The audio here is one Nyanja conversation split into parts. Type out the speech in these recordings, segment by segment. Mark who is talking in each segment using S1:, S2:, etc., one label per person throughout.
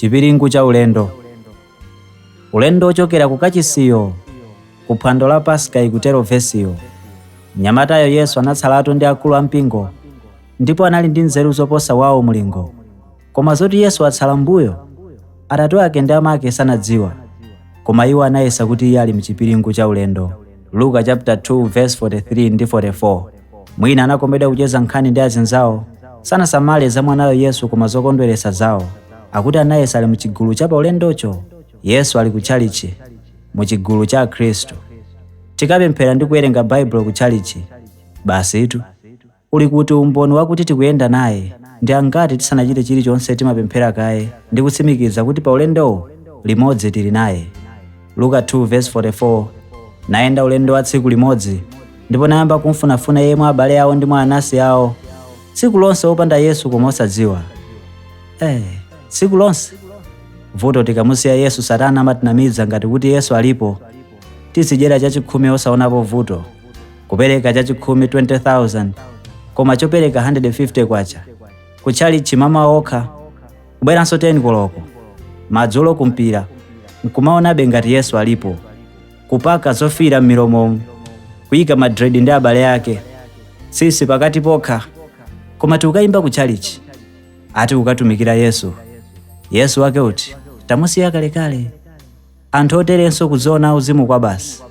S1: Chipiringu cha ulendo. Ulendo ochokera ku kachisiyo ku phwando la Paska, ikutero vesiyo. Mnyamatayo Yesu anatsalatu ndi akulu ampingo, ndipo anali ndi nzeru zoposa wawo mulingo. Koma zoti Yesu atsala mbuyo, atate ake ndi amake sanadziwa, koma iwo anayesa kuti iye ali mchipiringu cha ulendo. Luka chapter 2 verse 43 ndi 44. Mwina anakomedwa kucheza nkhani ndi azinzawo, sanasamale za mwanayo Yesu koma zokondweretsa zawo. Akuti anayesa ali mchigulu cha paulendocho. Yesu ali kutchalichi, muchigulu cha Akhristu. Tikapemphera ndi kuwerenga Baibulo kutchalichi, basitu. Uli kuti umboni wakuti tikuyenda naye? Ndi angati tisanachite chilichonse timapemphera kaye ndi kutsimikiza kuti paulendowo limodzi tili naye? Luka 2 verse 44. Nayenda ulendo wa tsiku limodzi, ndipo nayamba kumfunafuna iye mwa abale awo ndi mwa anansi awo. Tsiku lonse wopanda Yesu koma osadziwa. Tsiku lonse. Vuto tikamusiya Yesu, Satana amatinamiza ngati kuti Yesu alipo. Tizidyera chachikhumi osaonapo vuto. Kupereka chachikhumi 20,000, koma chopereka 150 kwacha. Kutchalichi mama okha, kubweranso 10 koloko. Madzulo kumpira, nkumaonabe ngati Yesu alipo. Kupaka zofiira m'milomo, kuyika madredi ndi abale ake. Tsitsi pakati pokha, koma tikukayimba kutchalichi. Ati kukatumikira Yesu. Yesu wake uti, tamusiya kalekale. Anthu oterenso kudziona uzimu kwa basi.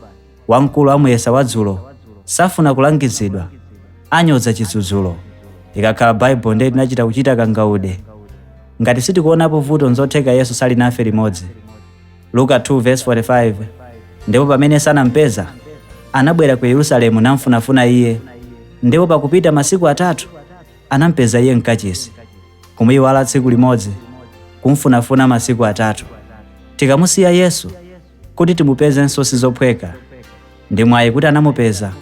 S1: Wamkulu amuyesa wadzulo, safuna kulangizidwa, anyoza chidzudzulo. Ikakhala Baibulo ndiye tinachita kuchita kangaude. Ngati sitikuonapo vuto, nzotheka Yesu sali nafe limodzi. Luka 2 verse 45. Ndipo pamene sanampeza, anabwera ku Yerusalemu namfunafuna iye. Ndipo pakupita masiku 3 anampeza iye mkachisi. Kumuyiwala tsiku limodzi, kumfunafuna masiku 3. Tikamusiya Yesu kuti timupezenso sizophweka. Ndi mwayi kuti anamupeza.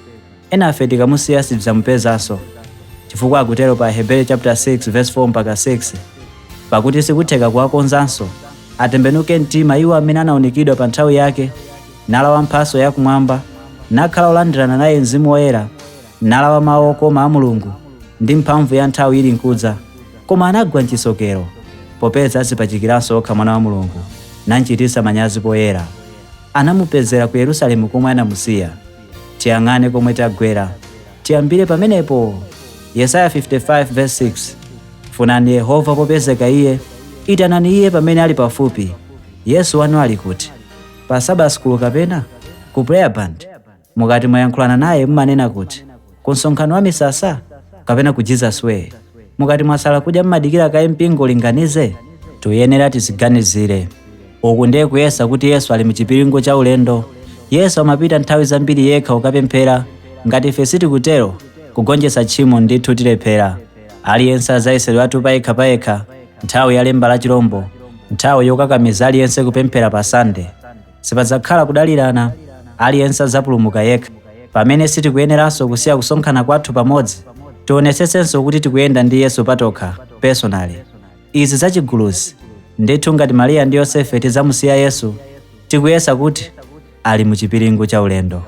S1: Enafe tikamusiya sitidzamupezanso, chifukwa akutero pa Aheberi chapter 6 verse 4 mpaka 6. Pakuti sikutheka kuwakonzanso atembenuke mtima iwo amene anaunikidwa pa nthawi yake, nalawa mphatso yakumwamba, nakhala olandirana naye Mzimu Woyera, nalawa mawu okoma a Mulungu ndi mphamvu ya nthawi ili nkudza, koma anagwa mchisokero, popeza adzipachikiranso okha Mwana wa Mulungu, namchititsa manyazi poyera. Anamupezera ku Yerusalemu komwe anamusiya. Tiyang'ane komwe tagwera, tiyambire pamenepo. Yesaya 55 verse 6. Funani Yehova popezeka iye, itanani iye pamene ali pafupi. Yesu wanu ali kuti? Pa Sabbath school kapena ku prayer band? Mukati mwayankhulana naye mmanena kuti ku msonkhano wa misasa kapena ku Jesus Way? Mukati mwasala kudya mmadikira kaye mpingo ulinganize? Tuyenera tiziganizire. Uku ndiye kuyesa kuti Yesu ali mchipiringo cha ulendo. Yesu amapita nthawi zambiri yekha kukapemphera. Ngati ife sitikutero, kugonjetsa tchimo ndithu tilephera. Aliyense adzayesedwatu payekha payekha, nthawi ya lemba la chilombo, nthawi yokakamiza aliyense kupemphera pa Sande. Sipadzakhala kudalirana, aliyense adzapulumuka yekha. Pamene sitikuyeneranso kusiya kusonkhana kwathu pamodzi, tionetsetsenso kuti tikuyenda ndi Yesu patokha, personally. Izi zachiguluzi, ndithu ngati Mariya ndi Yosefe tidzamusiya Yesu, tikuyesa kuti ali muchipiringu cha ulendo.